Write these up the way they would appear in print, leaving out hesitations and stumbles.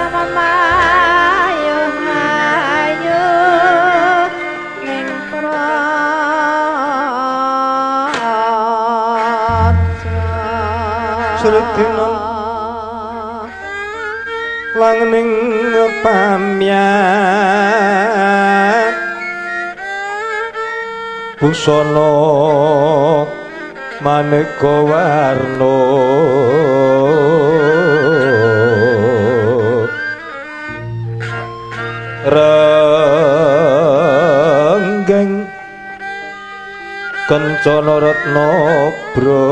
Mayu-mayu ning praja. Srudina langning pamyan busana maneka warna renggeng kencana retna bra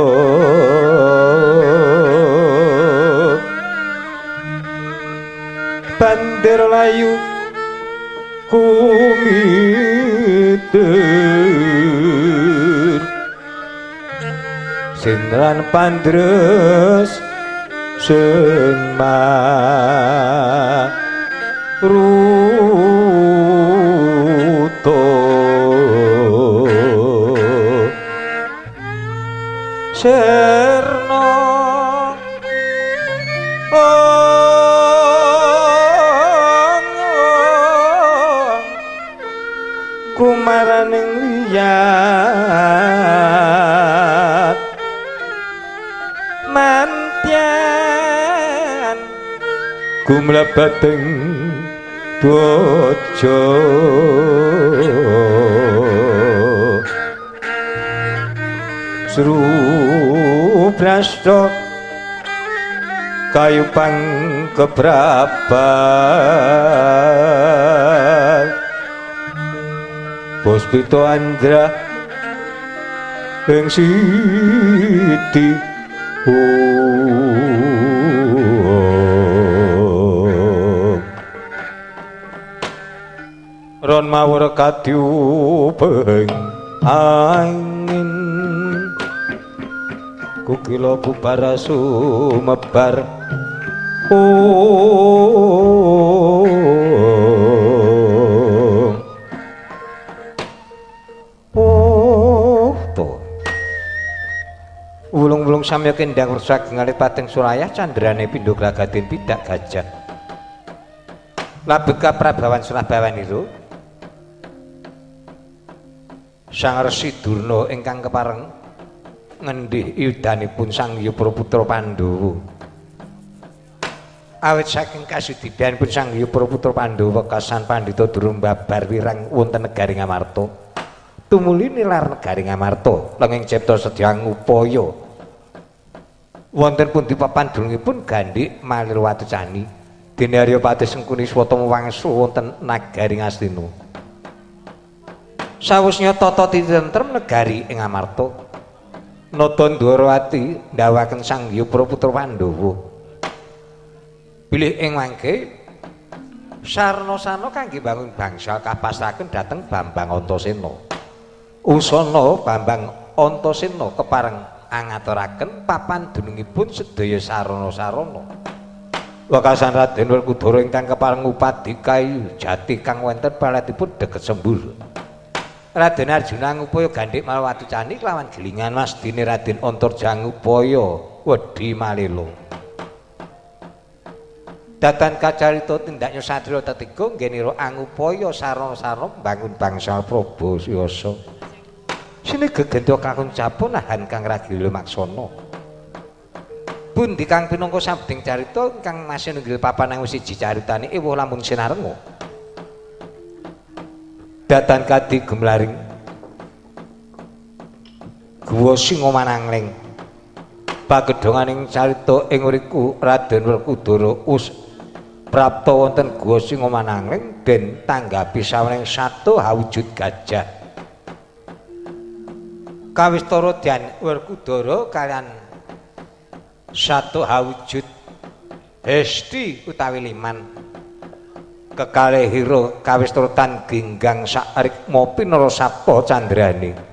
bandir layu kumitir sindran pandres sing maruta serna kumaraning liyat mantian gumlebeting bojo srubrasta kayupang kebraban Puspito Andra ing siti ron mawur kadiupeng angin kukila bubar sumebar wulung-wulung samya kendang rusak ngalit pating surayah candrane pindha glagaden pidak gajah labet kaprabawan Surabawanira Sang Resi Durna ingkang kepareng ngendih yudanipun Sang Hyang Putra Pandhawa. Awit saking kasudidanipun Sang Hyang Putra Pandhawa wekasan pandhita Durna babar wirang wonten negari Ngamarta. Tumuli nilar negari Ngamarta lenging cipta sedya ngupaya. Wonten pundi papan dunungipun Gandhik Malir Watucani dene Aryapati Sengkuni Swatama wangsul wonten nagari Ngastina. Sawusnya tata titentrem negari ing Ngamarta. Nata Ndwarawati ndawaken Sang Hyang Putra Pandhawa. Bilih ing mangke sarana-sarana kangge bangun bangsa kapasaken dhateng Bambang Antasena. Usana Bambang Antasena kepareng angaturaken papan dunungipun sedaya sarana-sarana. Wekasan Raden Werkudara ingkang kepareng ngupadi kayu jati kang wonten palatipun deket Sembur. Raden Arjuna ngupaya Gandhik Malwatucani kelawan gilingan mas dene Raden Antarja ngupaya wedi Malela. Datan kacarita tindaknya satriya tetiga nggenira angupaya sarana-sarana mbangun bangsa Prabu Suyasa. Sini gegendo kakung capun nahan kang ragil maksana. Pundi kang pinangka sabding carita ingkang masih nunggil papan ang siji caritane ewuh lamun sinarenga. Datan kadi gemlaring guwa Singomanangling. Pagedhonganing carita ing ngriku Raden Werkudara us prapta wonten guwa Singomanangling den tanggapi sawening satu hawujud gajah. Kawistara dan Werkudara kalian satu hawujud hesti utawi liman kekalih hira kawistara tan ginggang sakrikma pinara sapa candrane.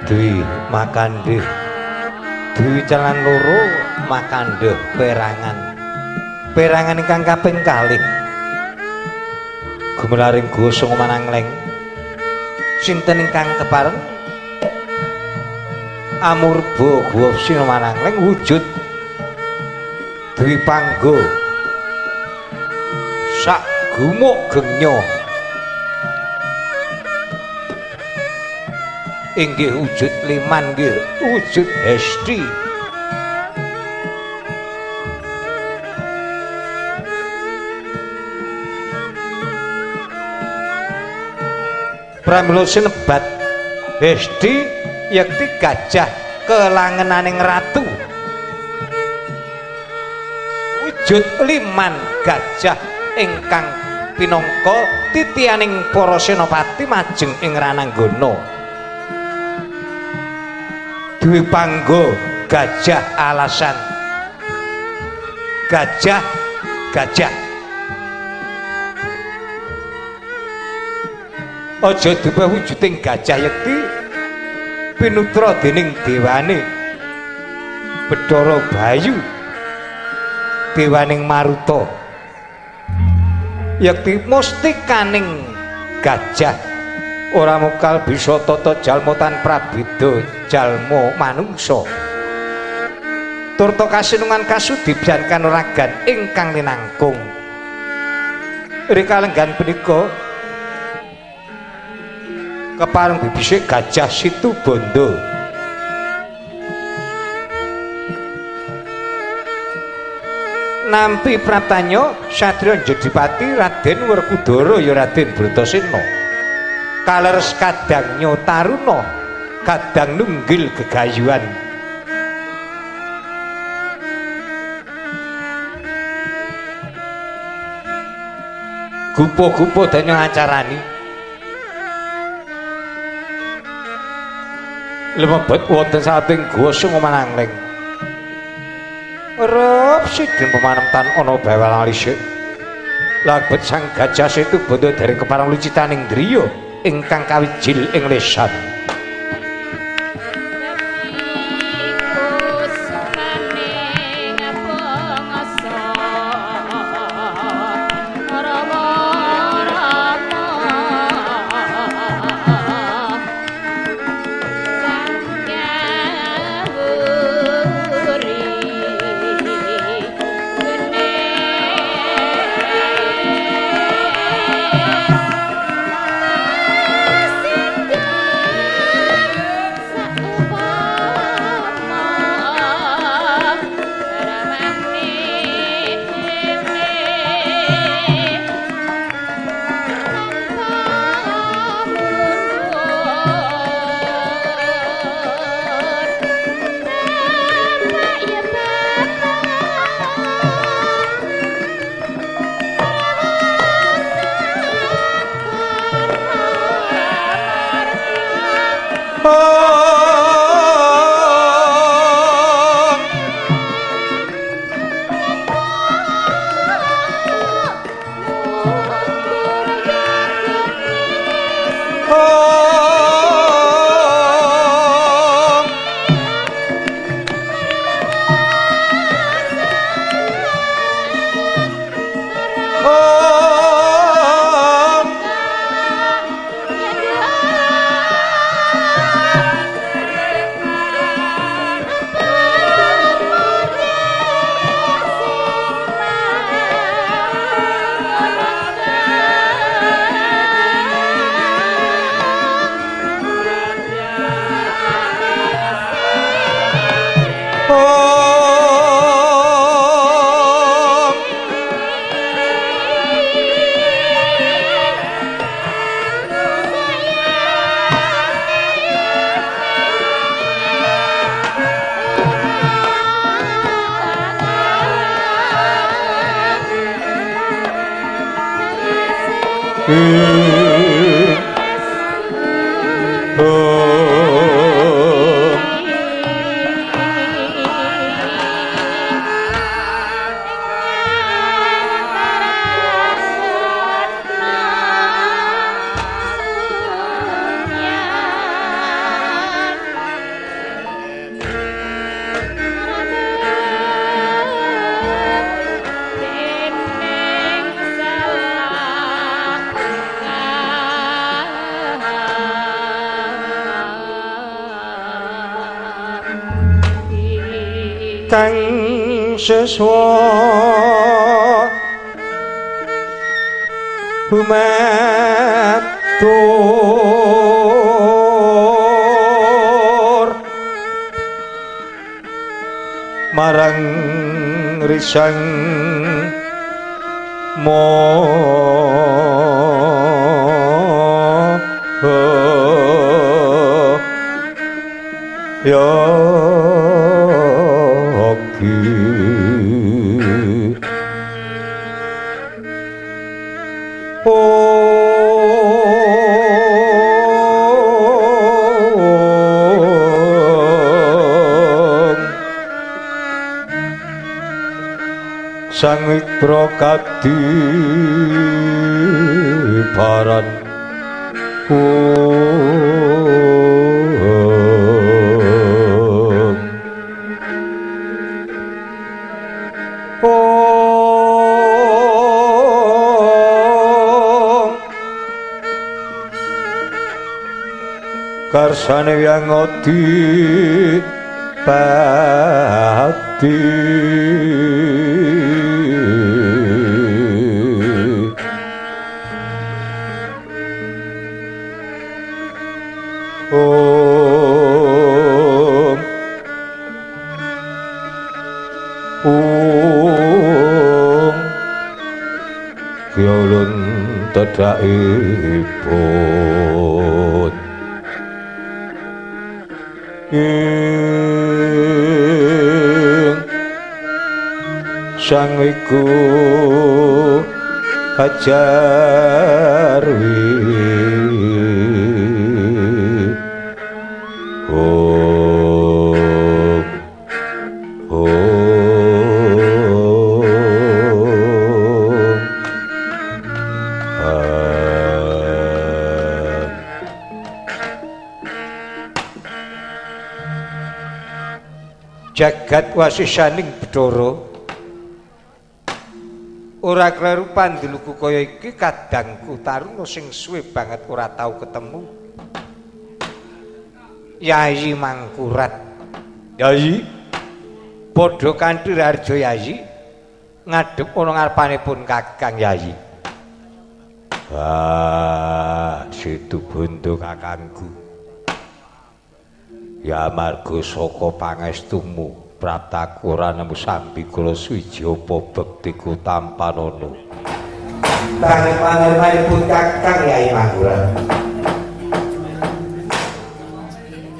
Dwi makandhe dwi jalan loro makandhe perangan perangan ingkang kaping kalih gumelaring gosong manangleng sinten ingkang kepareng amurba guwa sinomanangleng wujud dwi panggo sak gumuk genyo inggih wujud liman nggih wujud hesti. Pramila sinebat hesti yekti gajah kelangenaning ratu wujud liman gajah ingkang pinangka titianing para senopati majeng ing Rananggana. Dwi panggo gajah alasan gajah gajah aja dupa wujuding gajah yekti pinutra dening dewane Bedhara Bayu dewaning Maruta yekti mustikaning gajah ora mokal bisa tata jalma tan prabeda jalma manungsa turta kasinungan kasudibyan kanuragan ingkang linangkung. Rika lenggan punika kepareng bibisik gajah Situbondo. Nampi pratanya satriya Jodipati Raden Werkudara ya Raden Bratasena kaleres kadangnya taruna kadang nunggil gegayuhan. Gupo-gupo danya acarani lumebet wonten saking guwa Sungomanangleng. Rep sidin pemanemtan ana bawal alisik. Labet sang gajah Situbondo dereng kepareng lucitaning driya ingkang kawijil ing lesan. Sing Kang seswa humatur marang risang moho yogi. Om Sang Wipra kadiparan Om Om Karsane yang odi pati Om Om Kyolun tedhakipun ing sang iku kajarwi Om Om Jagat wasisaning Bathara ora kleru pandeluku kaya iki kadangku taruna sing suwe banget ora tau ketemu Yayi Mangkurat. Yayi padha kanthi raharja Yayi ngadhep ana ngarepanipun Kakang Yayi. Wah, situ bondo kakangku. Ya marga saka pangestumu praptaku ora nemu sambi kula suwiji apa bektiku tampanana. Pangepanipun Kakang Yayi Mangkurat.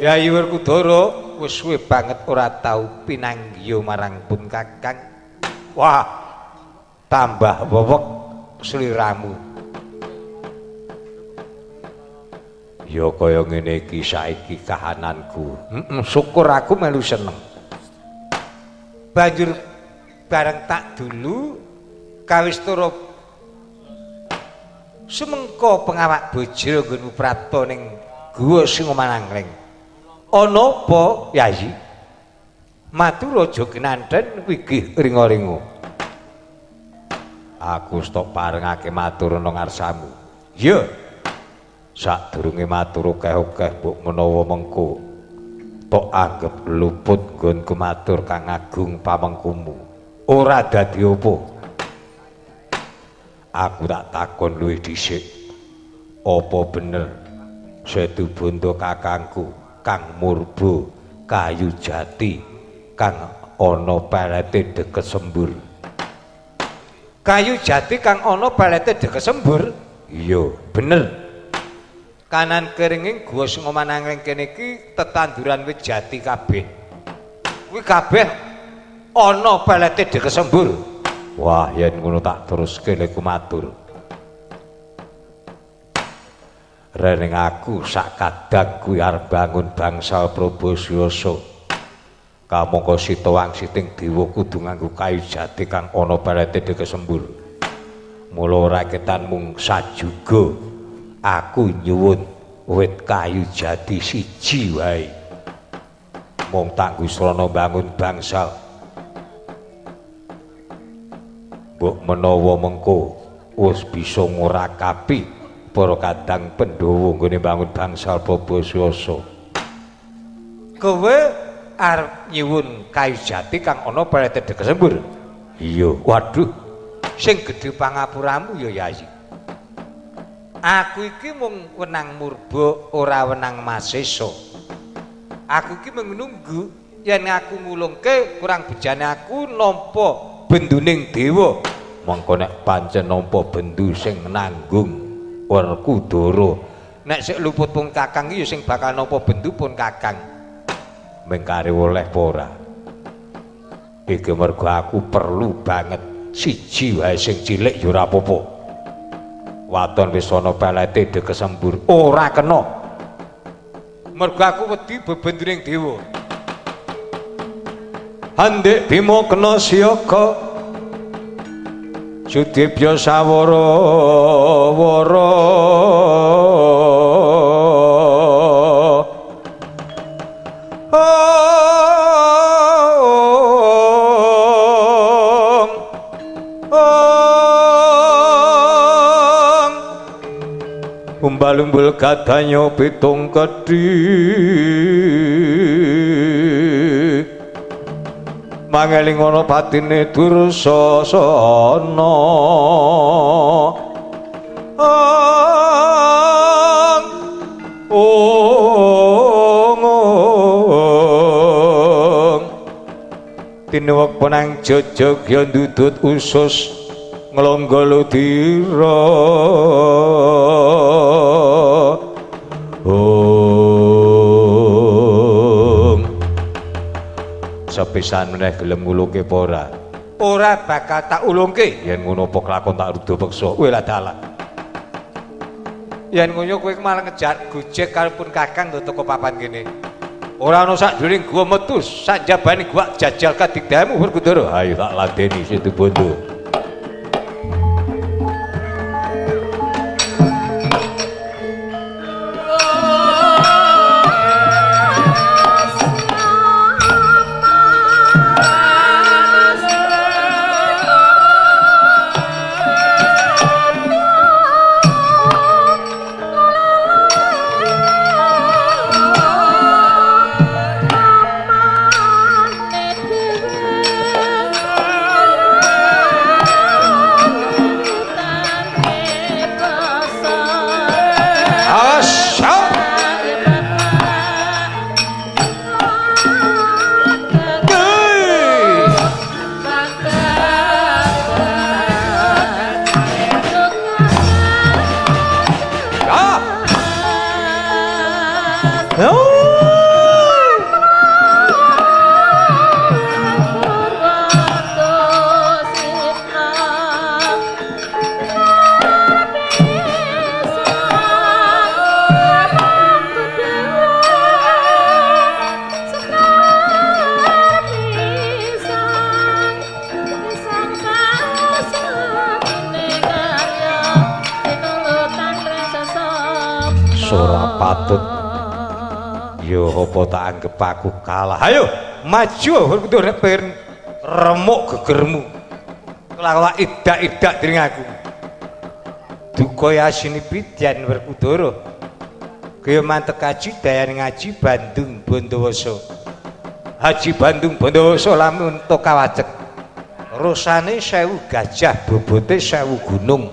Yayi Werkudara wis suwe banget ora tau pinanggiya marang pun Kakang. Wah, tambah wewek sliramu. Ya kaya ngene iki saiki kahananku. Syukur aku melu seneng. Banjur bareng tak dulu kawistara sumengko pengawak bojro nggonmu prapta ning guwa Singomanangling. Ana apa, Yayi? Matur aja kinanten wigih ringa-ringa. Aku stok parengake matur ana ngarsamu. Ya. Sadurunge matur akeh-akeh mbok menawa mengko tok anggep luput nggonku matur kang agung pamengkumu. Ora dadi apa. Aku tak takon luwih dhisik. Apa bener Setu Bondo kakangku kang murba kayu jati kang ana pelete deket sembur? Kayu jati kang ana pelete deket sembur? Iya, bener. Kanan keringing gua Singomanangling kene iki tetanduran wit jati kabeh. Kuwi kabeh ana pelete deket sembur. Wah, yen ngono tak teruske leku matur. Rening aku sak kadang kuwi arep bangun bangsal Probosyoso. Kamangka sita wangsiting dewa kudu nganggo kayu jati kang ana pelete deket sembur. Mula ora ketan mung sajuga aku nyuwun wit kayu jati siji wae. Mung tanggu srana bangun bangsal. Mbok menawa mengko wis bisa ngurakapi para kadang Pandhawa nggone bangun bangsal Probosyoso. Kowe arep nyuwun kayu jati kang ana pelete deket sembur? Iya. Waduh, sing gedhe pangapuramu ya, Yayi. Aku iki mung wenang murba, ora wenang masesa. Aku iki mung nunggu yen aku ngulungke kurang bejane aku nampa benduning dewa. Mongko nek pancen nampa bendu sing nanggung Werkudara, nek sik luput pun kakang iki ya sing bakal nampa bendu pun kakang. Mengkare oleh apa ora? Iki mergo aku perlu banget siji wae sing cilik ya ora apa-apa. Waton wis ana pelete deket sembur, ora kena. Mergo aku wedi bebenduning dewa. Handek Bima kena siaga, Sudibya sawara wara. Umbal-umbul kadanyo pitung kedhi mangeling ana batine Dursasana. Ong ong tinuwek penang jejeg ya ndudut usus nglonggo ludira. Om. Sepisan meneh gelem ngulungke apa ora? Ora bakal tak ulungke. Yen ngono apa kelakon tak rudo peksa. Kowe lah dalah. Yen ngono kowe malah ngejar gojek karo pun kakang teko papan kene. Ora ana sakjroning gua metu sak jabane gua jajal kadigdamu Werkudara. Ayo tak ladeni Situbondo. Ora patut. Yo apa tak anggap aku kalah. Ayo maju Werkudara nek remuk gegermu. Kelawan idak-idak dening aku. Duka yasini pidyan Werkudara. Kaya mantek kaji dayane ngaji Bandung Bondowoso. Haji Bandung Bondowoso lamun to kawacek. Rosane 1000 gajah, bobote 1000 gunung.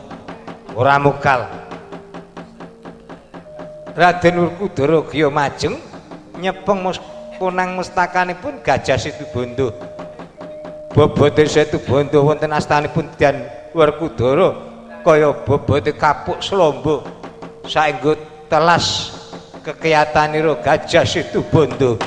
Ora mokal. Raden Werkudara giya majeng nyepeng konang mustakanipun Gajah Situbondo. Bobote Situbondo wonten astanipun Dyan Werkudara kaya bobote kapuk slombo. Saengga telas kekiyatanira Gajah Situbondo.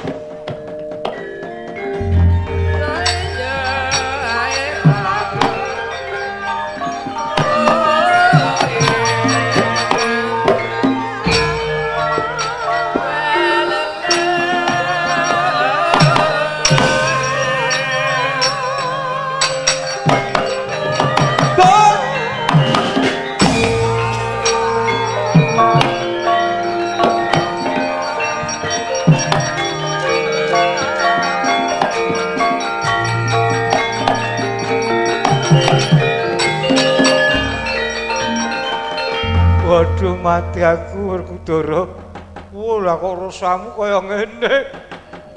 Waduh mati aku Werkudara. Wah lah kok rosamu kaya ngene.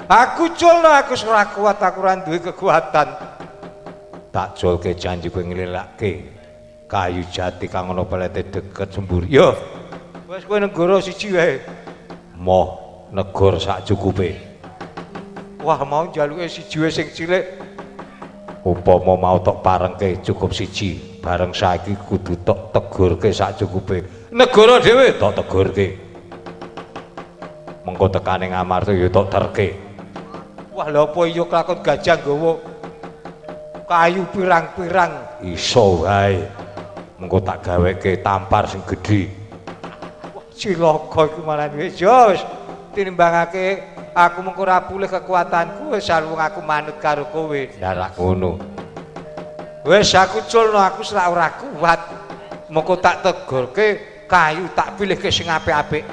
Aku culno aku ora kuat, aku ora duwe kekuatan. Tak culke janji kowe nglilake kayu jati kang ana pelete deket sembur. Yo. Wis kowe negara siji wae. Moh negor sak cukupe. Wah mau njaluke siji wae sing cilik. Upama mau tok parengke cukup siji, bareng saiki kudu tok tegurke sak cukupe. Negara dhewe tok tegurke. Mengko tekane Ngamarta ya tok terke. Wah lha apa iya kelakon gajah nggawa kayu pirang-pirang iso wae. Mengko tak gaweke tampar sing gedhe. Wah cilaka iku malah wis yo wis tinimbangake aku mengko ora pulih kekuatanku wis alung aku manut karo kowe. Lah rak ngono. Wis aku culno aku selak ora kuat. Mengko tak tegurke kayu tak pilihke sing apik-apik.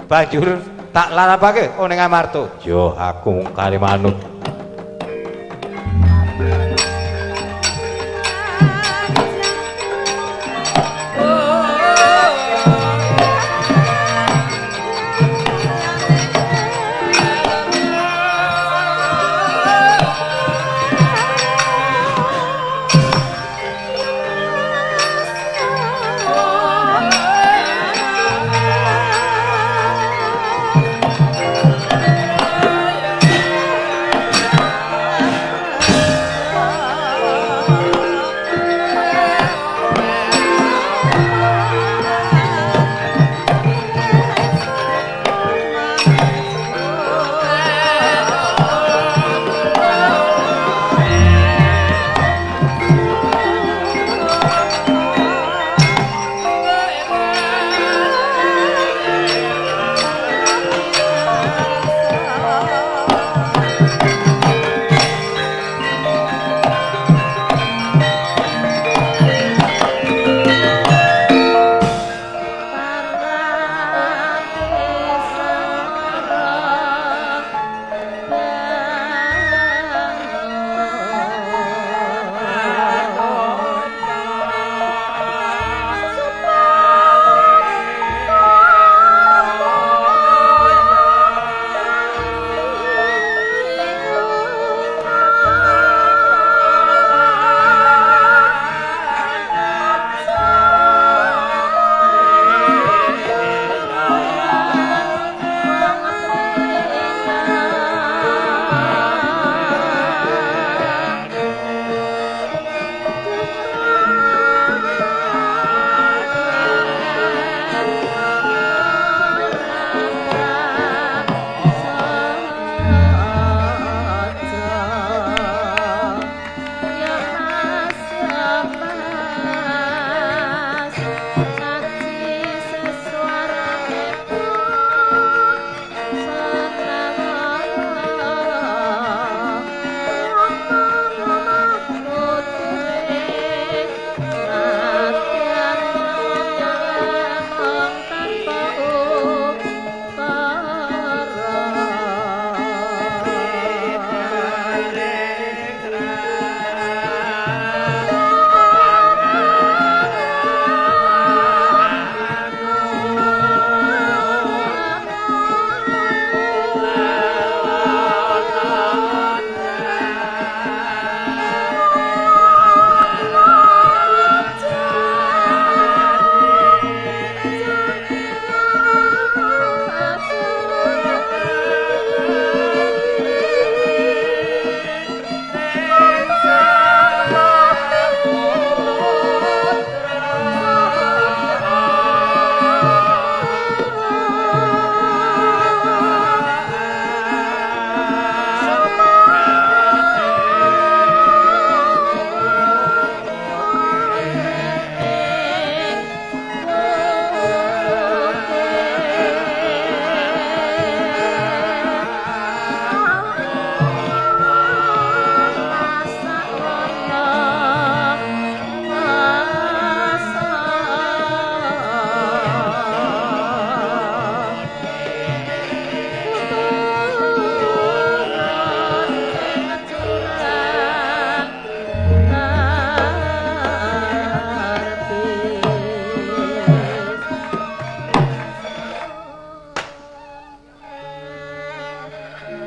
Banjur tak larapake ning Amarta. Yo aku kari manut.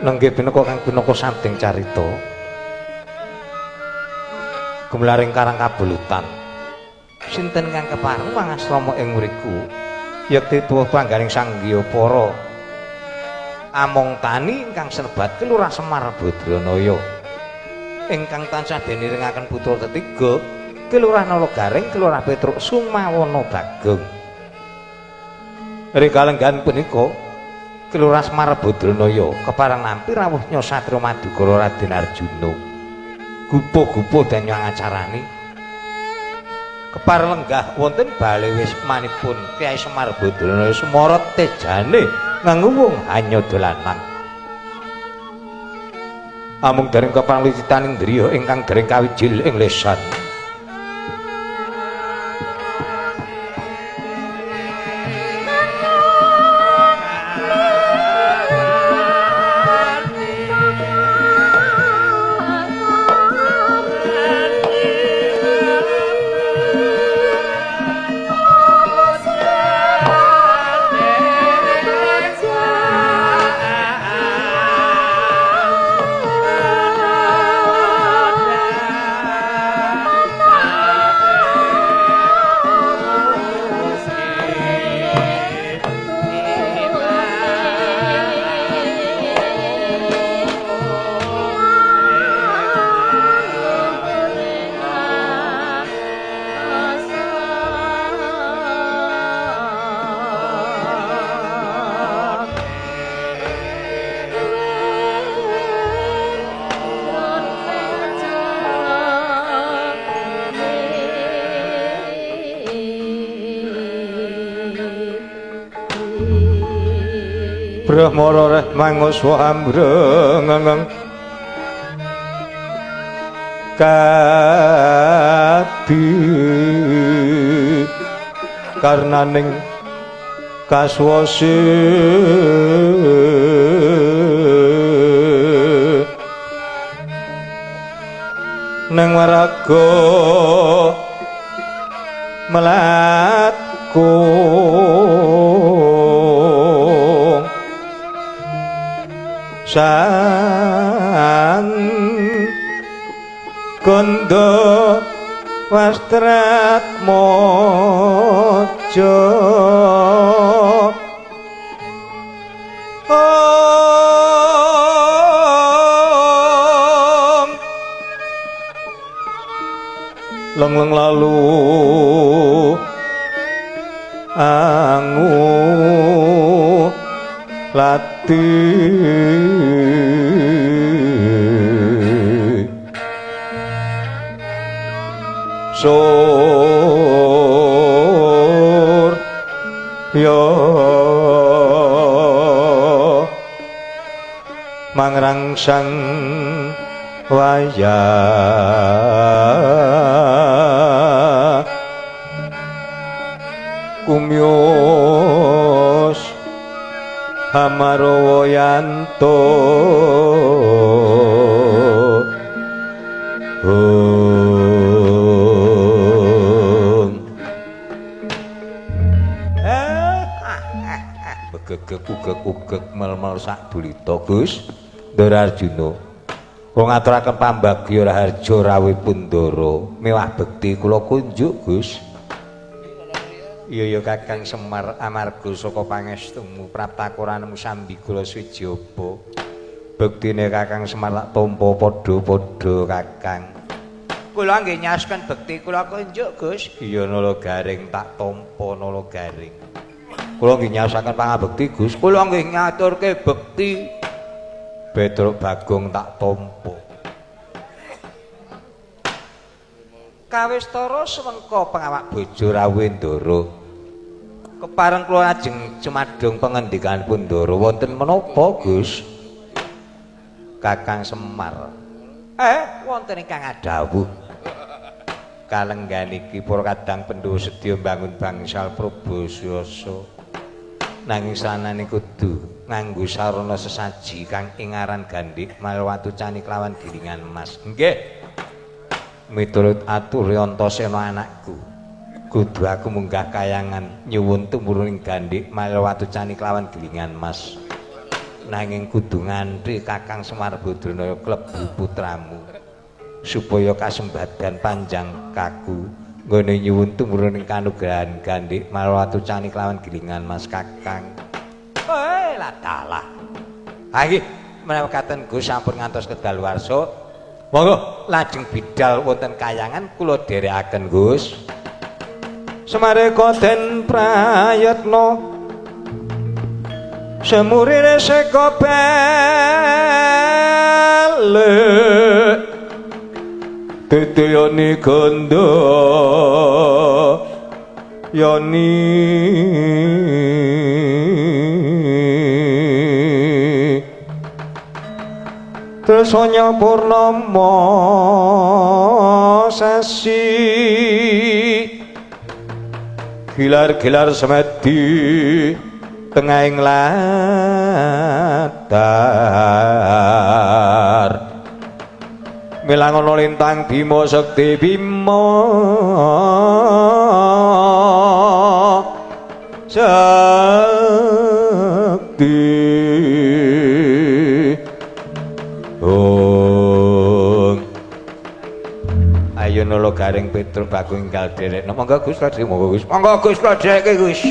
Nenggih pinaka kang pinaka sabding carita. Gumlaring karang kabulutan. Sinten kang kepareng mangasrama ing mriku? Yekti tuwa pangganing Sang Hyang Para Among Tani ingkang senebat Kelurah Semar Badranaya. Ingkang tansah dinirengaken putra tetiga Kelurah Nala Garing, Kelurah Petruk Sumawana Bagong. Rikalenggan punika Kelurah Semar Badranaya kepareng nampi rawuhnya Satria Madukara Raden Arjuna. Gupuh-gupuh dan acarani kepareng lenggah wonten bale wismanipun Kyai Semar Badranaya sumara tejane nganguwung hanya dolanan. Amung dereng kepareng licitaning driya ingkang dereng kawijil ing lesan. Brahmara reh manguswa ambreng kadi karnaning kaswasi nang waraga melatku sang kondo wastrat mojo om leng leng lalu angu lati sur yo mangrangsang waya kumyos hamarowayanto Begegeg ugeg-ugeg mel-mel sak dulita Gus Ndara Arjuna. Kula ngaturaken pambagya raharja rawuhipun Ndara miwah bekti kula kunjuk Gus. Iya ya Kakang Semar amarga saka pangestumu praptakoranmu sambi kula swijaba. Bektine Kakang Semar tak tampa padha-padha Kakang. Kula nggih nyaosken bekti kula kunjuk Gus. Iya Nala Garing tak tampa Nala Garing. Kula nggih nyaosaken pangabekti Gus. Kula nggih ngaturke bekti. Petruk Bagong tak tampa. Kawistara swengka pangawak bojo rawuh Ndara. Kepareng kula ajeng cumadung pangendikanipun Ndara wonten menapa Gus? Kakang Semar. Wonten ingkang adhawuh. Kalenggan iki para kadang Pandhawa sedya mbangun bangsal Prabasuyasa. Nanging sanane kudu nganggo sarana sesaji kang ing aran Gandhik Malwatu cani kelawan gilingan emas. Nggih. Miturut ature Antasena anakku, kudu aku munggah kayangan nyuwun tumurun ing Gandhik Malwatu cani kelawan gilingan emas. Nanging kudu ngantri Kakang Semar Badranaya klebu putramu supaya kasembadan panjang kaku nggone nyuwun tumurun kanugrahan gandhik marwatu cani kelawan gilingan Mas Kakang. Lah dalah. Ha nggih menawi katen Gus sampun ngantos kedaluwarsa. Monggo lajeng bidal wonten kayangan kula dherekaken Gus. Semareka den prayatna semurire seka balik teteyoni ganda yoni tresanya purnama sasi gilar-gilar semedi tengahing latar milangono lintang Bima sekti Bima sekti. Oh ayo nolo garing Petruk Bagong enggal derekno. Monggo Gus lajeng, monggo Gus, monggo Gus lajeng Gus.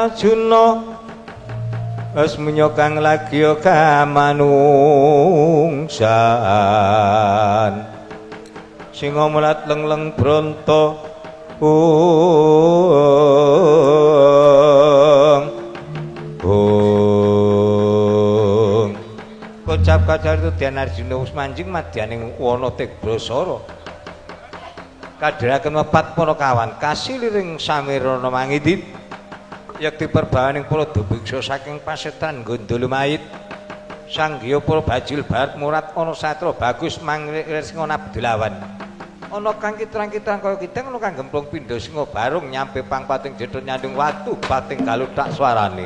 Arjuna wis menyokang lagi kamanungsan sing mulat leng-leng bronto ung kocap kacar itu Dian Arjuna wis manjing madyaning wana Tegrasara kadheraken mepat para kawan kasiliring samirana mangidit yakti perbawaning para dubiksa saking pasetan Gondolumait Sanggiya para bajil barat murat ana satra bagus manglir singa Abdulawan ana kang kitrang-kitrang kaya kiteng ana kang gemplung pindha singa barung nyampe pang pating jedhot nyandung watu pating galuthak swarane.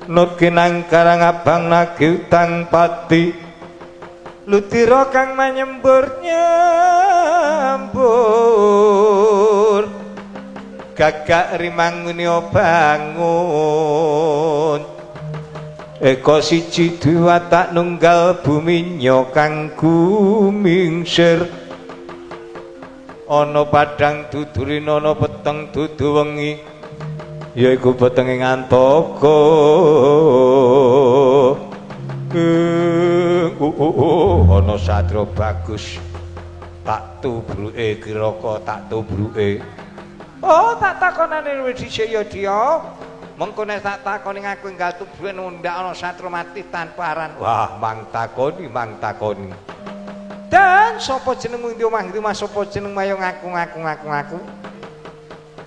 Nutkinang karang abang nagih utang pati ludira kang manyembur nyembur gagak rimanguni bangun eko siji dua tak nunggal buminyo kang gumingsir ana padang dudurin ana peteng dudu wengi yaiku petenge ngantaka. Ana satria bagus tak tubruke kiraka tak tubruke. Oh tak takonane wis dhisik ya dia. Mengko nek tak takoni ngaku enggal tubruke nundak ana satria mati tanpa aran. Wah mang takoni mang takoni. Dan sapa jenengmu ndi omah ndi mas sapa jeneng mayo ngaku ngaku ngaku ngaku.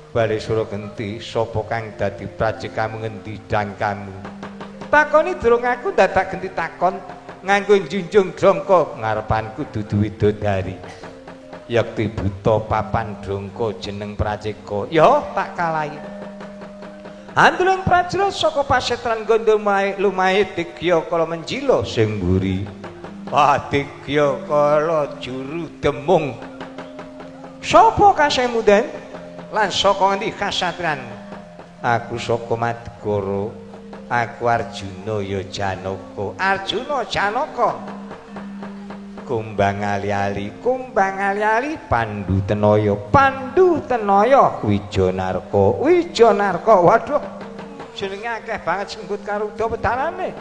Bale sura genti sapa kang dadi pracekamu ngendi dangkamu takoni durung aku dadak genti takon nganggo njunjung drongko ngarepanku dudu widodari yakti buta papan drongko jeneng praceka ya tak kalahi andulung prajra saka pasetran gondo lumahe digya kala menjila sing mburi wah digya kala juru demung sapa kasemu den lan saka ngendi kasatriyan aku saka Madukara aku Arjuna ya Janaka Arjuna Janaka kumbang ali-ali kumbang ali-ali Pandu Tenaya Pandu Tenaya Wijanarka Wijanarka waduh jenenge akeh banget senggut karo uda pedalane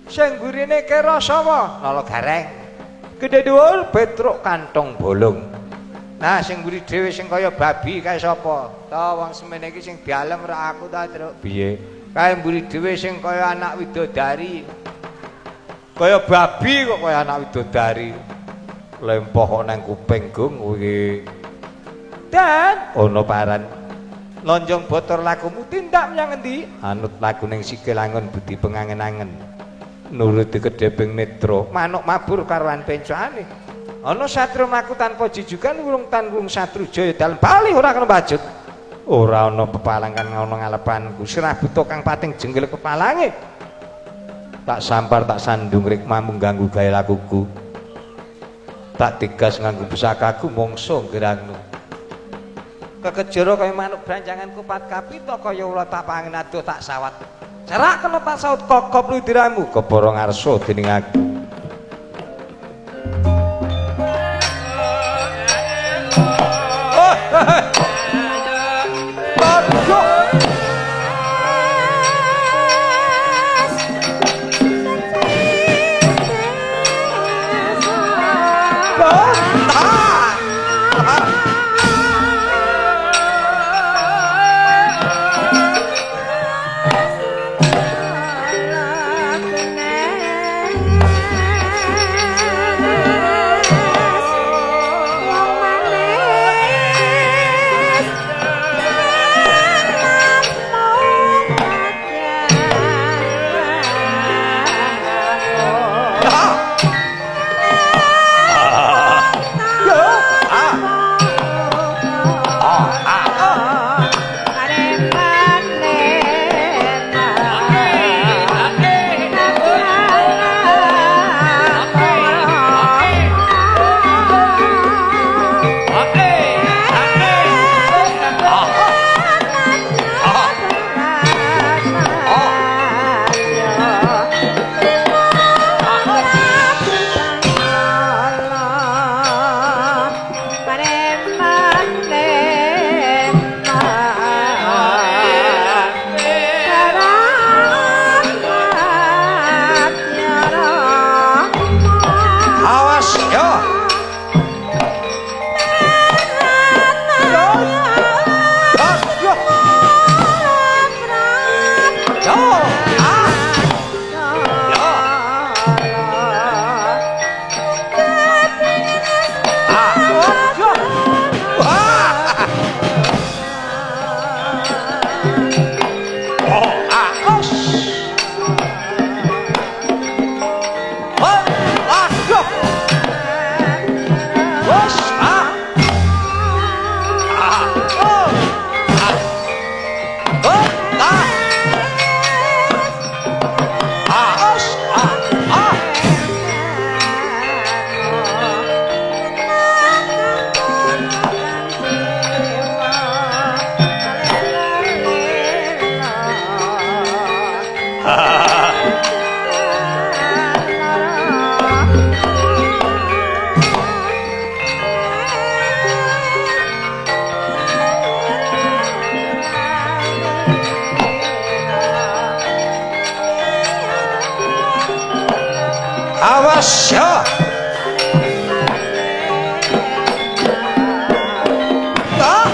sing gurine kera sapa Nala Gareng gedhe dhuwur Petruk kantong bolong. Nah sing mburi dhewe sing kaya babi kae sapa? Ta wong semene iki sing dialem ora aku ta, Truk. Piye? Kae mburi dhewe sing kaya anak widodari. Kaya babi kok kaya anak widodari. Lempoh kok nang kuping gong kuwi. Dan ana paran. Lonjong botor lakumu tindak menyang endi? Anut laku ning sikil angon budi pengangen-angen. Nuruti kedheping netra, manuk mabur karuan pencane. Ana satria mlaku tanpa jujukan wurung tanggung satru jaya dalem bali ora kena bajut. Ora ana pepalang kang ana ngalepanku. Sirah buta kang pating jenggel kepalange. Tak sampar tak sandung rikmamu ganggu gawe lakuku. Tak tigas nganggo pusakaku mongso gerangmu. Kekejara kaya manuk branjangan kupat kapita kaya ula tak pangen adoh tak sawat. Cerak kena tak saut kokop ludiramu kebara ngarsa dening aku. Nah. Awas ya. Ah.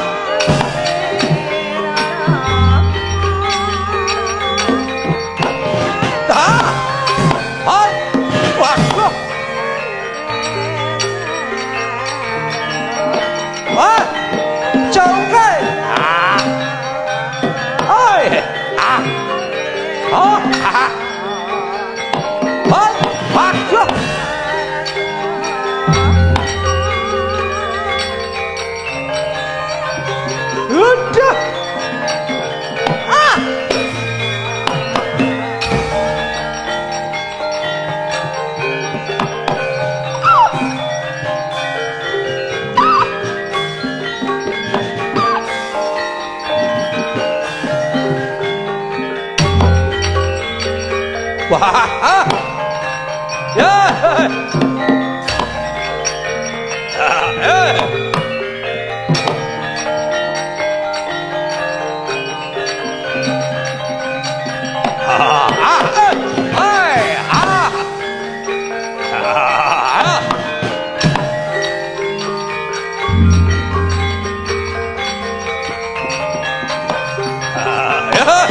Ah. Ah. Waduh. Ah. Congkai. Ah. Oi. Ah. Oh. Ah. Ah. Waduh. Udah. Ah. Wah. Ah. Ya. Ah, eh. Ah, ah, eh. Hai, ah. Ah, ah. Ah, ya.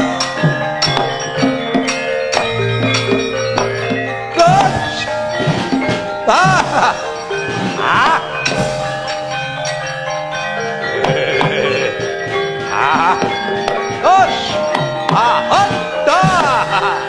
Terus. Ah. Ah. Eh. Ah. Terus. Ah, ah, dah. Ah.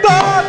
Dah.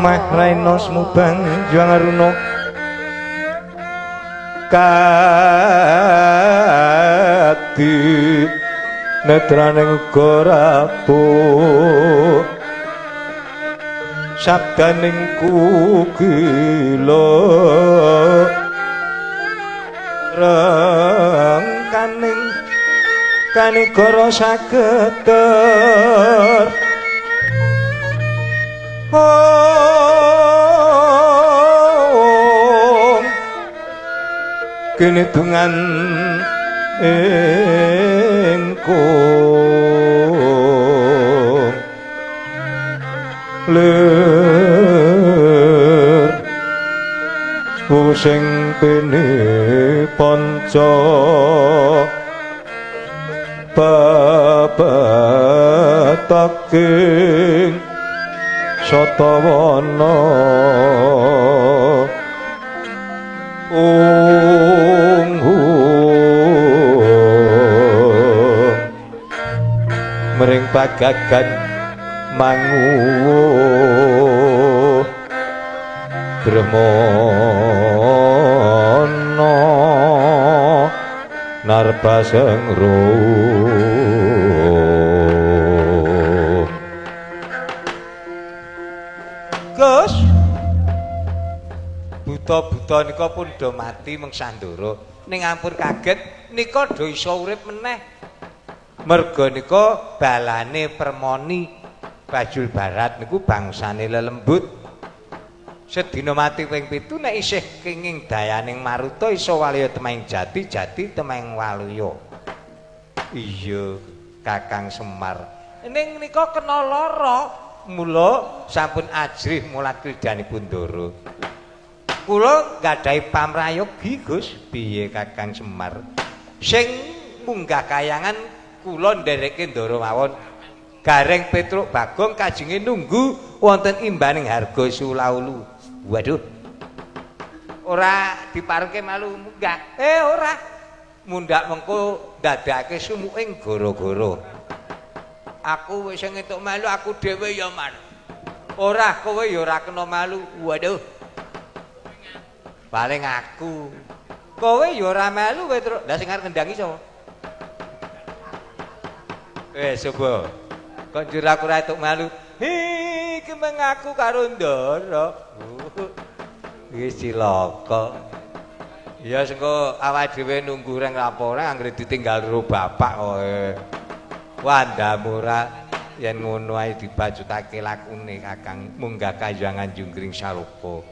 Mah raina smubang juang aruna kadi netraning uga rapuh sabdaning kukila rengkaning kanigara sageter. Om kene dungan ingkung lir sing pene panca bebetaking satawana mring pagagan manguwuh Brahmana narbaseng roh. Gus. Buta-buta nika pun do mati mengsah ndara. Ning ampun kaget nika do iso urip meneh. Merga nika balane Permoni Bajul Barat niku bangsane lelembut. Sedina mati ping 7 nek isih kenging dayaning maruta iso waluya temahing jati, jati temahing waluya. Iya, Kakang Semar. Ning nika kena lara, mula sampun ajrih mulat kridanipun ndara. Kula nggadahi pamrayogi, Gus. Piye Kakang Semar? Sing munggah kayangan kula ndereke ndara mawon. Gareng Petruk Bagong kajenge nunggu wonten imbaning harga Sulaulu. Waduh. Ora diparengke malu munggah. Ora. Mundhak mengko ndadekake sumuking gara-gara. Aku wis entuk malu aku dhewe ya, Man. Ora, kowe ya ora kena malu. Waduh. Paling aku. Kowe ya ora melu Petruk. Lah sing arep ngendangi sapa? Coba. Kok njur aku ora entuk malu. Hi, iki mengaku karo ndara. Wis cilaka. Ya sengko awake dhewe nunggu reng laporan anggere ditinggal karo bapak kowe. Wandamu ora yen ngono ae dibacutake lakune Kakang munggah kayangan Junggring Saloka.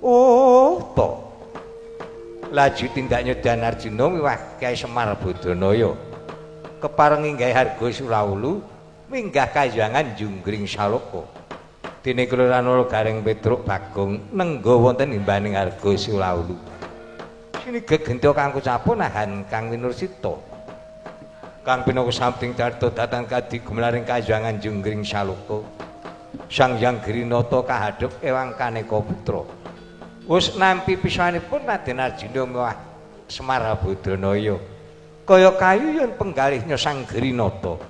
Oh, to. Laju tindaknya Dan Arjuna miwah Kyai Semar Badanaya. Kepareng inggahe harga Sulaulu minggah kayangan Junggring Saloka. Dene Kelurahan Gareng Petruk Bagong nengga wonten imbaning harga Sulaulu. Sini gegenta kang kucapo nahan Kang Winursita. Kang pinaka samting carta datan kadi gumlaring kayangan Junggring Saloka. Sang Hyang Girinata kahadhep ewang kaneka putra. Wis nampi pisanipun Raden Arjuna miwah Semar Badanaya. Kaya kayu yen penggalihnya Sang Girinata.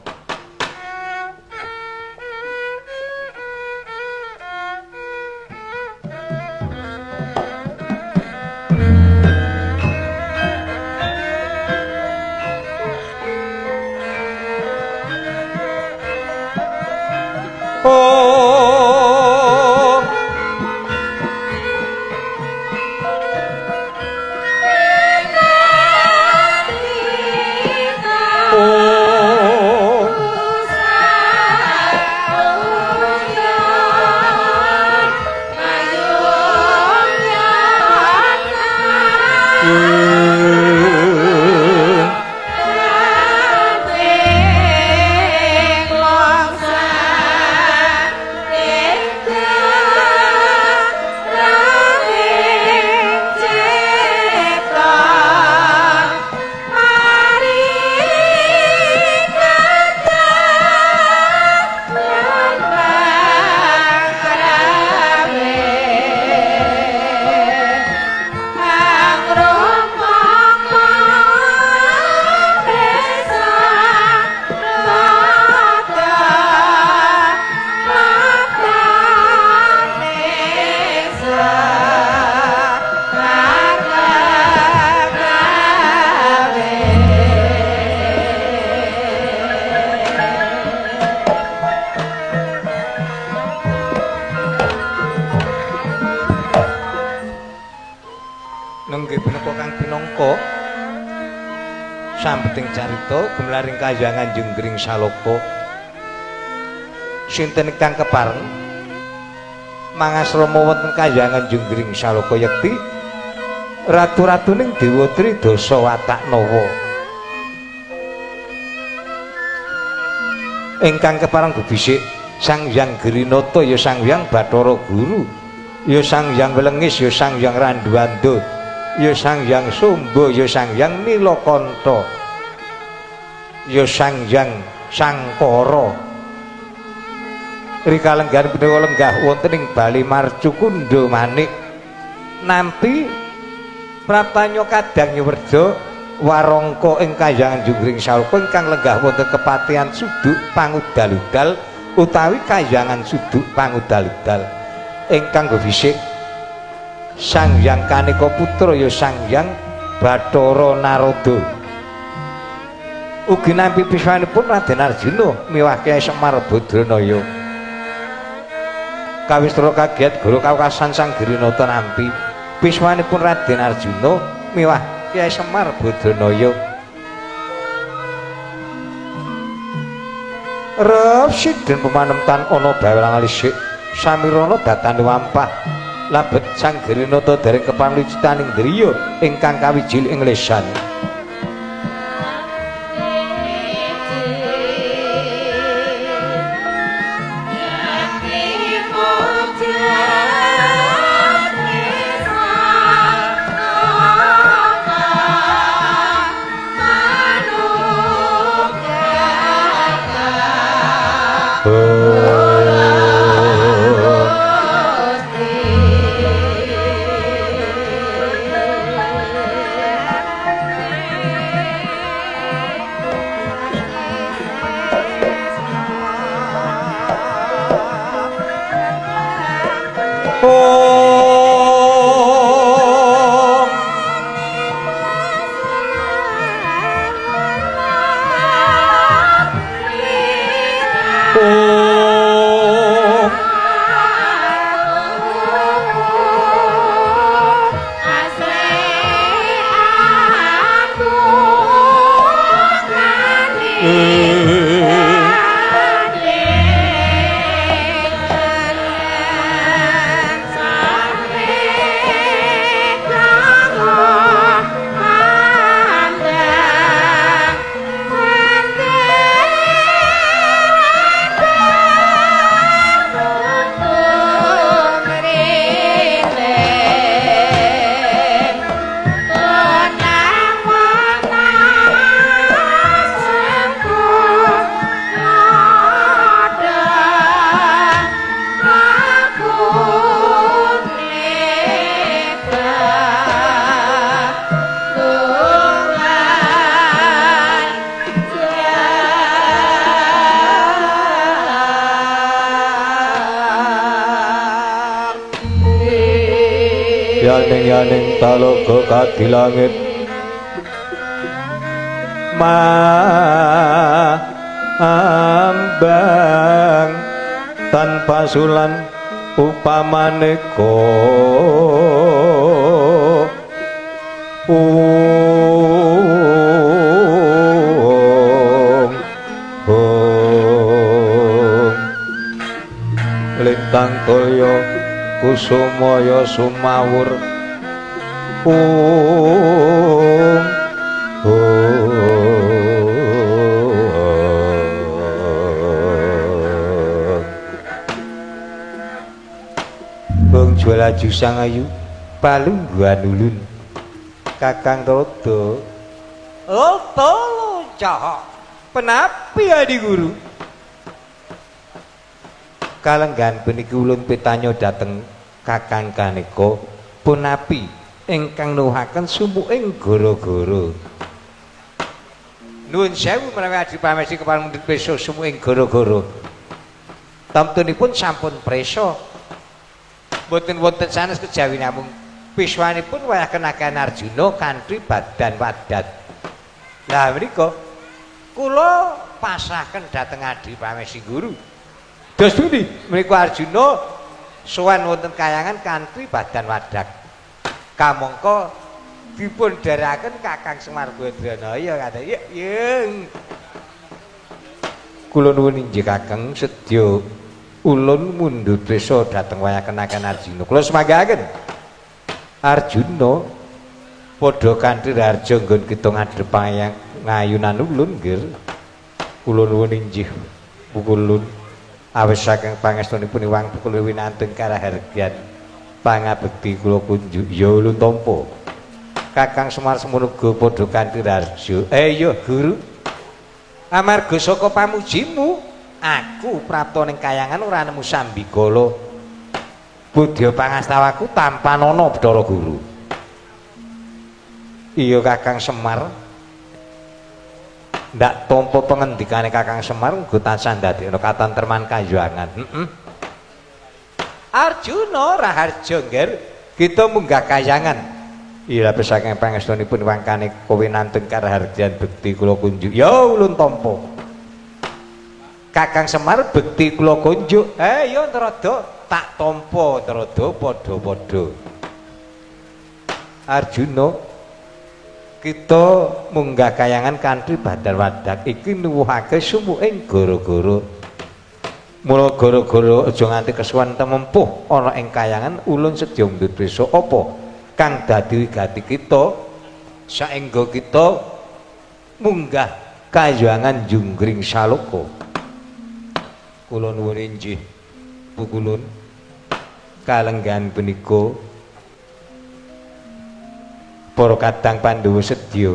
Sambeting carita gumlaring kayangan Junggring Saloka. Sinten ingkang kepareng mangasrama wonten kayangan Junggring Saloka yekti ratu-ratuning Dewa Tridasa Watak Nawa. Ingkang kepareng gubisik Sang Hyang Girinata ya Sang Hyang Bathara Guru, ya Sang Hyang Welengis, ya Sang Hyang Randuwanda, ya Sang Hyang Sumba, ya Sang Hyang Nilakanta, ya Sang Hyang Sangkara. Rika lenggahan punika lenggah wonten ing Bali Marcukundha Manik nampi praptanya kadang nyuwerja warangka ing kayangan Junggring Saloka ingkang lenggah wonten kepatihan Suduk Pangudal-udal utawi kayangan Suduk Pangudal-udal ingkang gobisik Sang Hyang Kaneka Putra ya Sang Hyang Bathara Narada. Ugi nampi pisanipun Raden Arjuna miwah Kyai Semar Badranaya. Kawistara kagiat guru kawekasan Sang Girinata nampi piswanipun Raden Arjuna miwah Kyai Semar Badranaya. Residen pemanemtan ana bawelang alisik samirana datane wampah labet Sang Girinata dereng kepanglicitan driya ingkang kawijil ing lesan. Yaning talaga kadilangit maambang tanpa sulan upamane lintang toya kusumaya sumawur Bung Jwalaju Sangayu palungguhan ulun Kakang Rodo. Oh tolo cah penapi adi guru. Kalenggahan puniki ulun pitanya dhateng Kakang Kaneka punapi ingkang nuwuhaken sumuking gara-gara. Nuwun sewu menawi adi pamesti kepareng mundhut prisa sumuking gara-gara. Tamtunipun sampun prisa. Mboten wonten sanes kejawi namung piswanipun wayah kenakan Arjuna kanthi badan wadat. Lah menika kula pasrahaken dhateng adi pamesti guru. Dos pundi menika Arjuna sowan wonten kayangan kanthi badan wadak. Kamangka dipun dherekaken Kakang Semar Badranaya kata yeng. Kula nuwun inggih Kakang sedya ulun mundhut prisa dhateng wayah kenakan Arjuna. Kula sumanggaken Arjuna padha kanthi raharja nggon kita ngadhep ngayunan ulun nggih. Kula nuwun inggih pukulun awis saking pangestunipun Iwang Pukul winantun karahargyan pangabekti kula kunjuk ya ulun tampa. Kakang Semar semono uga padha kanthi raharja. Iya guru. Amarga saka pamujimu aku prapta ning kayangan ora nemu sambikala. Budya pangastawaku tampanana Bathara Guru. Iya Kakang Semar. Ndak tampa pengendikane Kakang Semar uga tansah ndadekno katentreman kayuwangan. Heeh. Arjuna raharja ngger kita munggah kayangan. Iya saking pangestunipun wangkane kowe nantun karaharjan bekti kula kunjuk. Ya ulun tampa. Kakang Semar bekti kula kunjuk. Ya Narada. tak tampa Narada padha-padha. Arjuna, kita munggah kayangan kanthi badar wadak iki nuwuhake sumuking gara-gara. Mula gara-gara aja nganti kesuwen temempuh ana ing kayangan ulun sedya mundhut prisa apa kang dadi wigati kita saengga kita munggah kayangan Junggring Saloka. Kula nuwun inggih pukulun kalenggahan punika para kadang Pandhawa sedya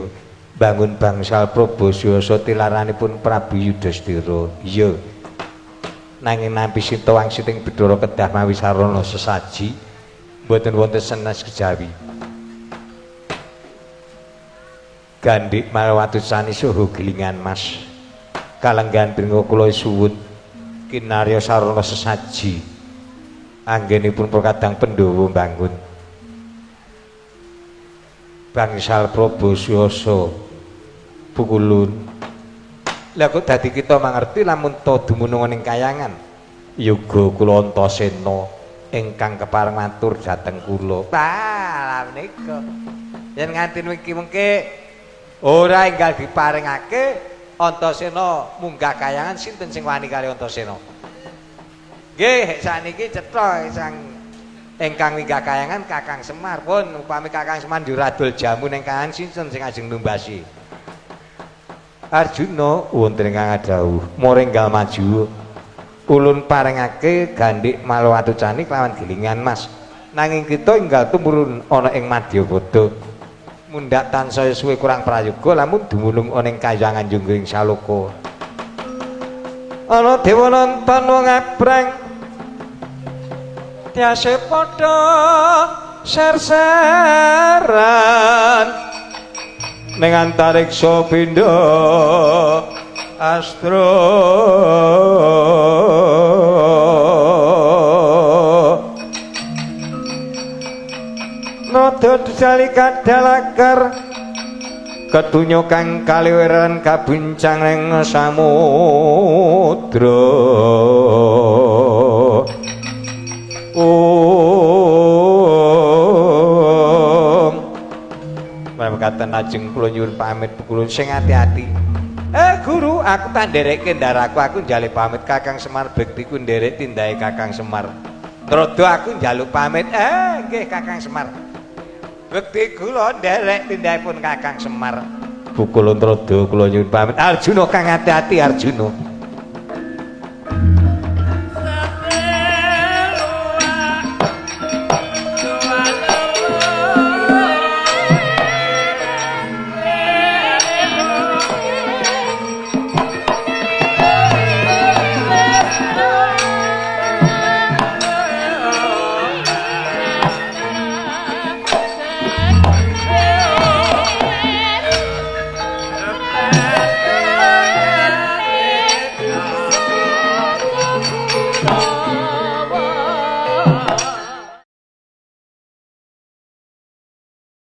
bangun bangsal Prabasuyasa tilaranipun Prabu Yudhistira. Iya. Nanging nampi sinta wangsiting Bedhara kedah mawi sarana sesaji mboten wonten senes kejawi. Gandhik Malwatu-sani saha gilingan mas. Kalenggahan punika kula suwun kinarya sarana sesaji anggenipun para kadang Pandhawa mbangun bangsal Prabasuyasa pukulun. Lah kok dadi kita mangerti lamun ta dumunung ning kayangan yoga kula Antasena ingkang kepareng matur dhateng kula. Lah menika yen nganti mengki mengke ora enggal diparingake Antasena munggah kayangan sinten sing wani kali Antasena? Nggih sakniki cetha sang ingkang minggah kayangan Kakang Semar pun upami Kakang Semar nduradol jamu ning kayangan sinten sing ajeng numbasi? Arjuna wonten ingkang adhawuh moringgal maju ulun paringake gandhik Malwatucani kelawan gilingan mas nanging kita enggal tumurun ana ing Madyapada mundhak tansaya suwe kurang prayoga lamun dumunung ana ing kayangan Junggring Saloka. Ana dewa nonton wong abrang tiase padha ser-seran ning antariksa pindha astra. Nada dejali kadalakar kedunya kang kaliweran kabuncang ing samudra. Om mekaten ajeng kula nyuwun pamit kula sing ati-ati. Guru, aku tak nderekke ndaraku, aku njaluk pamit Kakang Semar bektiku nderek tindake Kakang Semar. Nrada aku njaluk pamit. Nggih Kakang Semar. Bekti kula nderek tindakipun Kakang Semar. Pukul Nrada kula nyuwun pamit. Arjuna kang ati-ati Arjuna.